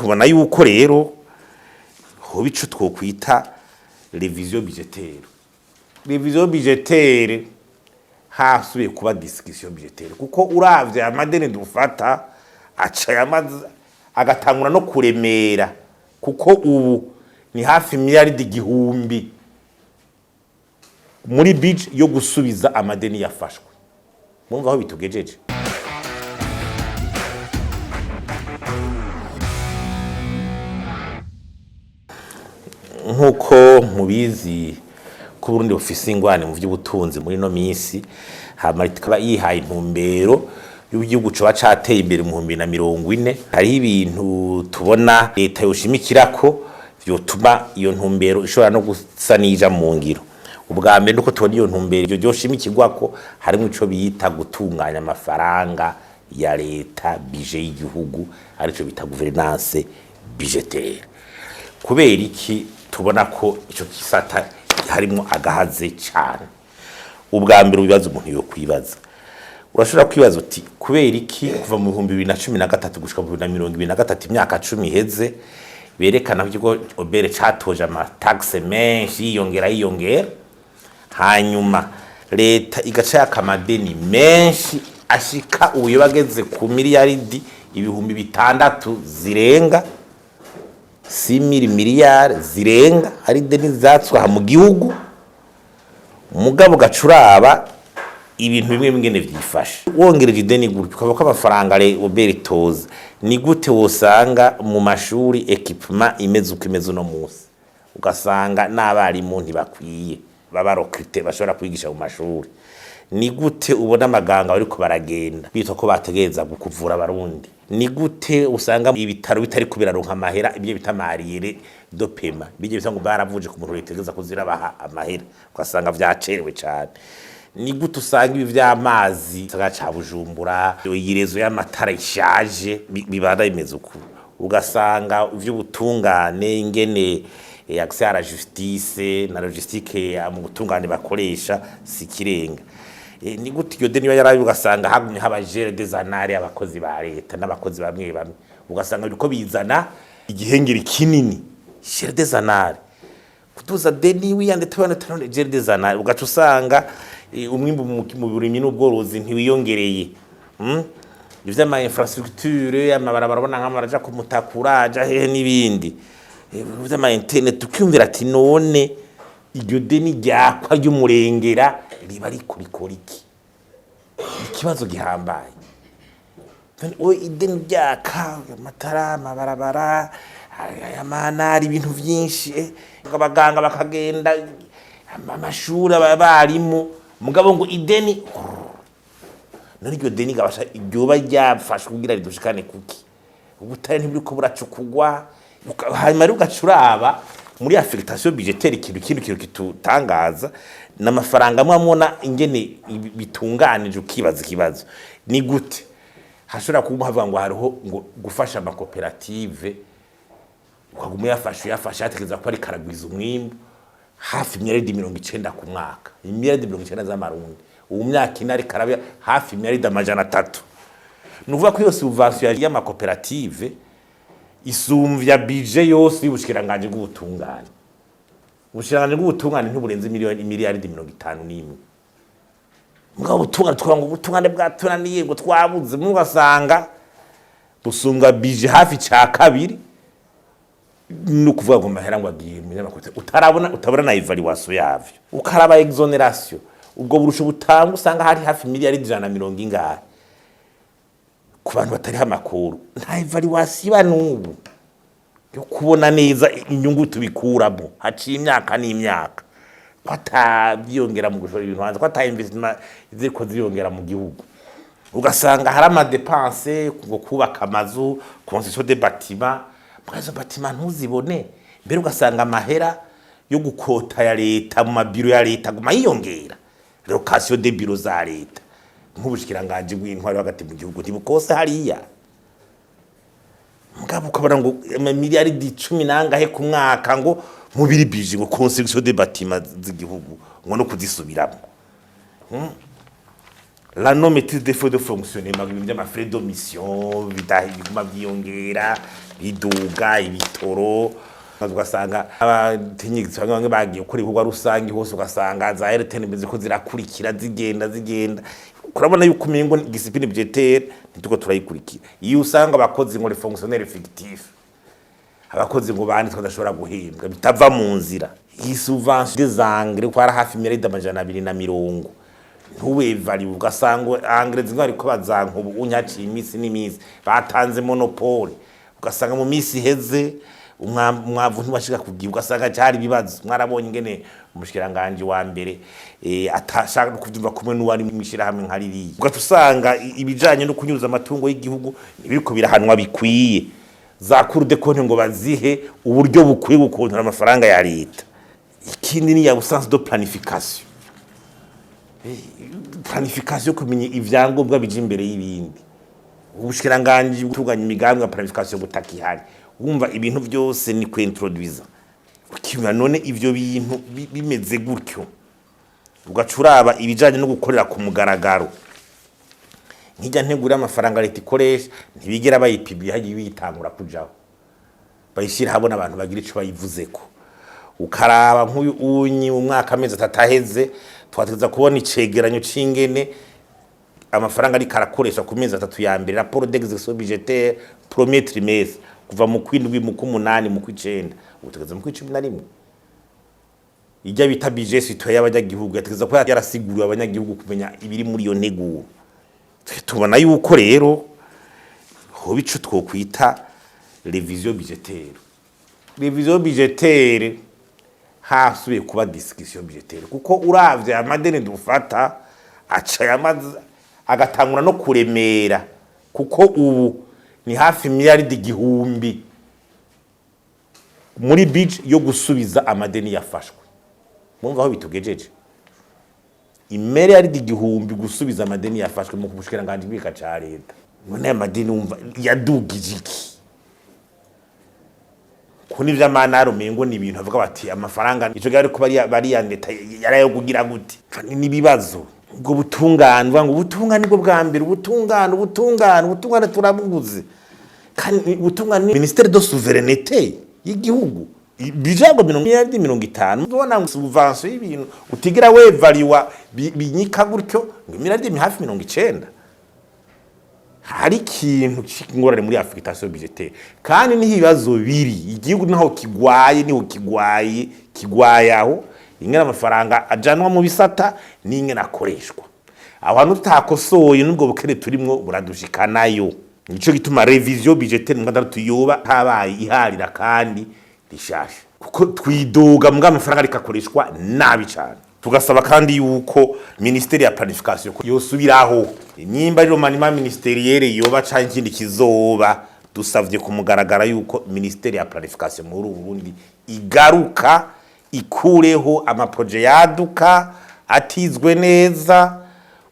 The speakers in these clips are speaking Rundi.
Tubona yuko rero hoba ico twokwita révision budgétaire. Révision budgétaire, hasubiye kuba discussion budgétaire, kuko uravye amadeni dufata aca yamaze agatangura no kuremera, kuko ubu ni hafi miliyaridi 1000 muri budget yo gusubiza amadeni yafashwe. Mumva aho bitugejeje. Nk'uko mubizi ko Burundi bufise ingwane mu vy'ubutunzi muri no minsi, hama ikaba yihaye intumbero y'igihugu coba cateye imbere mu 2040, hariho ibintu tubona leta yoshimikirako vyotuma iyo ntumbero ishobora no gusa n'ija mu ngiro. Ubwa mbere nuko tubona iyo ntumbero ivyo vyoshimikirwako harimwo ico bita gutunganya amafaranga ya leta, budget y'igihugu, arico bita gouvernance budgétaire. Kubera iki tubona ko ico kisata harimwo agahaze cane? Ubwa mbere, ibibazo umuntu yo kwibaza, urashobora kwibaza uti: kubera iki kuva mu 2013 gushika mu 2023, imyaka 10 iheze, berekana ko ikigo OBR catoje ama taxes menshi, yiyongera yiyongera, hanyuma leta igaca yaka amadeni menshi ashika ubu bageze ku miliyaridi 6000 zirenga, 6000 miliyari zirenga, ari deni zatswe aha mu gihugu? Mugabo gacuraba ibintu bimwe bingene vyifashe, wongereje ideni gutyo ukaba ko amafaranga OBR itoza, ni gute wosanga mu mashuri équipement imeze uko imeze uno munsi, ugasanga n'abarimu ntibakwiye baba recrutés bashobora kwigisha mu mashuri? Ni gute ubona amaganga bariko baragenda bitwa ko bategereza kuvura Abarundi? Ni gute usanga ibitaro bitari biraronka amahera, ibyo bita ama arriérés de paiement, bijye bisa ngo baravuje ku muntu leta kuzirabaha amahera, ugasanga vyacerewe cane? Ni gute usanga ibi vy'amazi gisagara ca Bujumbura, iyi réseau y'amatara ishaje, bibanda bimeze uku, ugasanga ivy'ubutungane, ingene accès à la justice na logistique mu butungane bakoresha si ikirenga? Ni gute iryo deni yarabi ugasanga hagumye haba gel des annales, abakozi ba leta n'abakozi bamwe bamwe, ugasanga biriko bizana igihengeri kinini, gel des annales, kuduza deni wiyande tubana tubana, gel des annales, ugaca usanga umwimbu mu burimyi n'ubworozi ntiwiyongereye? Ivy'ama infrastructure, amabarabara, ubona nk'amara aja kumutakura, aja hehe n'ibindi, ivy'ama internet, ukiyumvira ati: none iryo deni ryakwa ry'umurengera riba riko rikora iki? Ikibazo gihambaye. None ideni ryaka amatara, amabarabara, amanari, ibintu vyinshi, abaganga bakagenda, amashuri, abarimu, mugabo ngo ideni. None iryo deni gabasha ryoba ryafashwe kugira ridushikane kuki? Ubutare ntiburiko buracukugwa. Hanyuma rero ugaca uraba muri affectation budgétaire, ikintu kindi kintu kitutangaza n'amafaranga amwe amubona ingene bitunganije, ukibaza ikibazo: ni gute hashobora kuba havuga ngo hariho ngo gufasha amakoperative, ukaguma uyafasha uyafasha, hategereza ko ariko aragwiza umwimbu, hafi miliyaridi 90 ku mwaka, miliyaridi 90 z'amarundi? Ubu myaka 4 ariko araba hafi miliyaridi 300. Ni ukuvuga ko iyo subvention y'amakoperative isumvya budget yose y'ubushikiranganji bw'ubutungane. Ubushikiranganji bw'ubutungane ntiburenze miliyoni miliyaridi 51. Mugabo ubutungane twavuga ngo ubutungane bwatunaniye, ngo twabuze, mugasanga busumbwa budget hafi ca kabiri. Ni ukuvuga ngo mahera ngo agiye mu binyamakuru, utarabona, utabona na évaluation yavyo. Ukaraba exonération, ubwo burusho butanga, usanga hari hafi miliyaridi 100 ingahe ku bantu batariho amakuru. Nta évaluation iba n'ubu yo kubona neza inyungu tubikuramo. Haciye imyaka n'imyaka, ko atabyiyongera mu gushora ibintu hanze, ko ata investissement ziriko ziriyongera mu gihugu, ugasanga hari ama dépenses ngo kubaka amazu, construction de bâtiments, mbwa izo bâtiments ntuzibone. Mbere ugasanga amahera yo gukota ya leta mu mabiro ya leta aguma yiyongera, location de bureaux za leta, nk'ubushikiranganji bw'intwari hagati mu gihugu ntibukose hariya, mugabo ukabona ngo miliyaridi cumi nangahe ku mwaka ngo mubiri bije ngo construction de bâtiments z'igihugu, ngo no kuzisubiramo. La non maîtrise des frais de fonctionnement, ibintu by'ama frais de mission biguma byiyongera. Biduga ibitoro, ugasanga abategetsi bamwe bamwe bagiye gukora ibikorwa rusange hose, ugasanga za RTNB ziko zirakurikira, zigenda zigenda. Kurabona yuko umengo discipline budgétaire ntituko turayikurikira. Iyo usanga abakozi ngo les fonctionnaires fictifs, abakozi ngo banditswe badashobora guhembwa, bitava mu nzira. Iyi subvention des engrais ko ari hafi miliyari 220, ntuwevariwe, ugasanga engrais zimwe bariko bazanka ubu unyaciye iminsi n'iminsi, batanze monopole. Ugasanga mu minsi iheze umwavu ntiwashika kugira, ugasanga cyari ibibazo. Mwarabonye ingene umushikiranganje wa mbere atashaka no kuvyumva kumwe n'uwari mwishirahamwe nka ririya. Ugaca usanga ibijanye no kunyuruza amatungo y'igihugu ntibiriko birahanwa bikwiye, za Cour des comptes ngo bazihe uburyo bukwiye gukontora amafaranga ya leta. Ikindi ni ya absence de planification, planification, kumenya ivyangombwa bije imbere y'ibindi. Ubushikiranganje butunganya imigambi ya planification butakihari. Wumva ibintu byose ni kwintroduiza ukibona. None ivyo bintu bimeze gutyo, ugaca uraba ibijanye no gukorera ku mugaragaro, nk'ijya ntegura amafaranga leta ikoresha, ntibigera bayipibiye, hagiye biyitangura kujaho bayishyira habona abantu bagira ico bayivuzeko. Ukaraba nk'uyu unyi umwaka, amezi 3 aheze, twategeza kubona icegeranyo c'ingene amafaranga ariko arakoreshwa ku mezi 3 ya mbere, rapport d'exécution budgétaire premier trimestre, kuva mu kwindwi, mu kw'umunani, mu kw'icenda, ubu tugeze mu kw'11. Ijya bita budget citoyen y'abanyagihugu yategeza kuba yarasiguriwe abanyagihugu kumenya ibiri muri iyo nteguro. Twe tubona yuko rero hoba ico twokwita révision budgétaire, révision budgétaire hasubiye kuba discussion budgétaire, kuko uravye amadeni dufata aca yamaze agatangura no kuremera, kuko ubu ni hafi miliyaridi 1000 muri budget yo gusubiza amadeni yafashwe. Mumva aho bitugejeje, imiliyaridi 1000 gusubiza amadeni yafashwe mu bushikiranganji bw'ika ca leta. None aya madeni wumva yadugije iki? Ko nivyo amanaro umengo ni ibintu avuga bati amafaranga ico gihe ariko bariya leta yarayo kugira gute? Nibibazo. Ubwo butungane, uvuga ngo ubutungane bwo bwa mbere, ubutungane, ubutungane, ubutungane turabubuze. Kandi ubutungane ni ministère de souveraineté y'igihugu. Bijago 50 miliyardi, ubona ngo subvention y'ibintu utigira wevaliwa binyika gutyo ngo miliyardi hafi 90. Hari ikintu c'ingorane muri affectation budgétaire, kandi niho ibibazo biri. Igihugu naho kigwaye, niho kigwaye, kigwaye aho ingene amafaranga ajanwa mu bisata n'ingene akoreshwa. Aho hantu tutakosoye, n'ubwo bukene turimwo buradushikanayo. Nico gituma révision budgétaire mu gatandatu yoba habaye iharira kandi rishasha, kuko twidoga mbwa amafaranga ariko akoreshwa nabi cyane. Tugasaba kandi yuko ministère ya planification yosubiraho, nimba ari remaniement ministériel yoba canke ikindi kizoba. Dusavye kumugaragara yuko ministère ya planification muri Burundi igaruka, ikureho ama projets yaduka atizwe neza.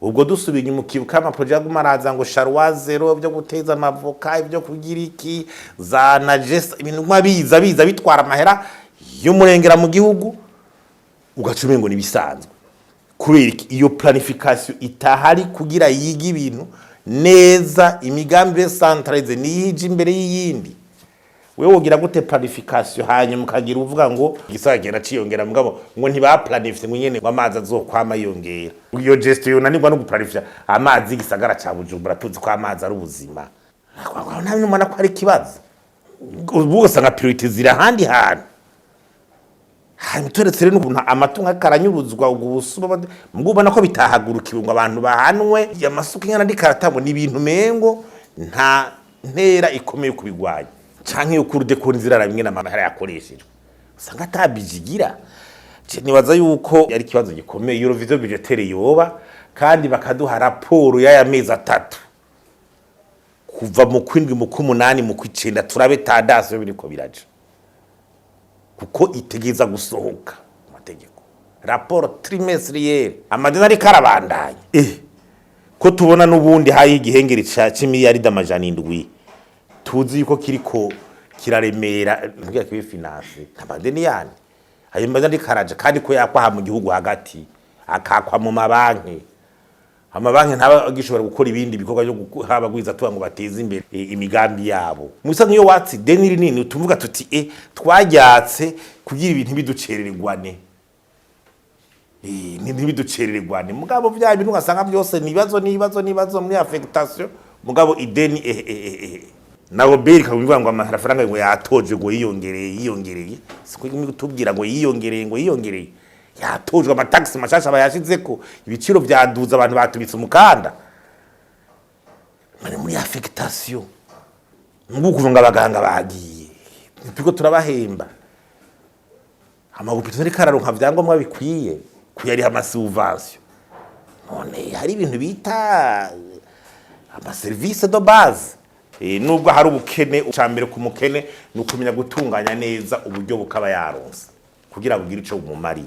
Ubwo dusubiye inyuma, ukibuka ama projets yaguma araza ngo charroi zéro, byo guteza amavoka, ibyo kugira iki, za najesa, ibintu guma biza biza bitwara amahera y'umurengera mu gihugu, ugaca umengo nibisanzwe. Kubera iki? Iyo planification itahari kugira yige ibintu neza, imigambi centralisée niyije imbere y'iyindi. Wewe wogira gute planification, hanyuma ukagira uvuga ngo igisagara kigenda ciyongera, mugabo ngo ntibaplanifye ngo nyene ngo amazi azokwama yiyongera? Iyo gestion yonanirwa no guplanifya amazi y'igisagara ca Bujumbura, tuzi ko amazi ari ubuzima. Nta mbona ko ari ikibazo. Ubu ugasanga priorité ziri ahandi hantu. Hanyuma turetse rero n'ukuntu amatungo ariko aranyuruzwa, ubwo busuma mbwo ubona ko bitahagurukiwe ngo abantu bahanwe, amasuka ingana ariko aratangwa, ni ibintu mengo nta ntera ikomeye kubigwanya, canke yo Cour des comptes ziraraba ingene amahera yakoreshejwe, usanga atabijigira. Nibaza yuko yari ikibazo gikomeye iyo révision budgétaire yoba, kandi bakaduha raporo y'aya mezi 3, kuva mu kwindwi, mu kw'umunani, mu kw'icenda, turabe tendance yo biriko biraja, kuko itegeza gusohoka mu mategeko, rapport trimestrielle. Amadeni ariko arabandanya, ko tubona n'ubundi hayi igihengeri c'imiliyaridi 700, tuzi yuko kiriko kiraremera kugira kibe finance amadeni yandi. Ayo madeni ariko araja, kandi ko yakwaha mu gihugu hagati, akakwa mu mabanki. Amabanki ntaba agishobora gukora ibindi bikorwa byo guha tuba ngo bateze imbere imigambi yabo. Musa nk'iyo watse ideni rinini, tuvuga tuti twaryatse kugira ibintu biducerererwane, ntibiducerererwane. Mugabo bya bintu ugasanga byose ni ibibazo, n'ibibazo, n'ibibazo muri affectation. Mugabo ideni na Robert kavuga ngo amafaranga ngo yatoje, ngo yiyongereye, yiyongereye. Siko tubwira ngo yiyongereye, ngo yiyongereye, yatojwe amataxes mashasha bayashizeko, ibiciro vyaduza, abantu batubitse umukanda. None muri affectation nguko ngo abaganga bagiye, turiko turabahemba, amahôpitaux ariko araronka vyangombwa bikwiye kuyariha amasubventions. None hari ibintu bita amaservices de base. Nubwo hari ubukene, icambere ku mukene ni ukumenya gutunganya neza uburyo bukaba yaronse kugira bugire ico bumumariye.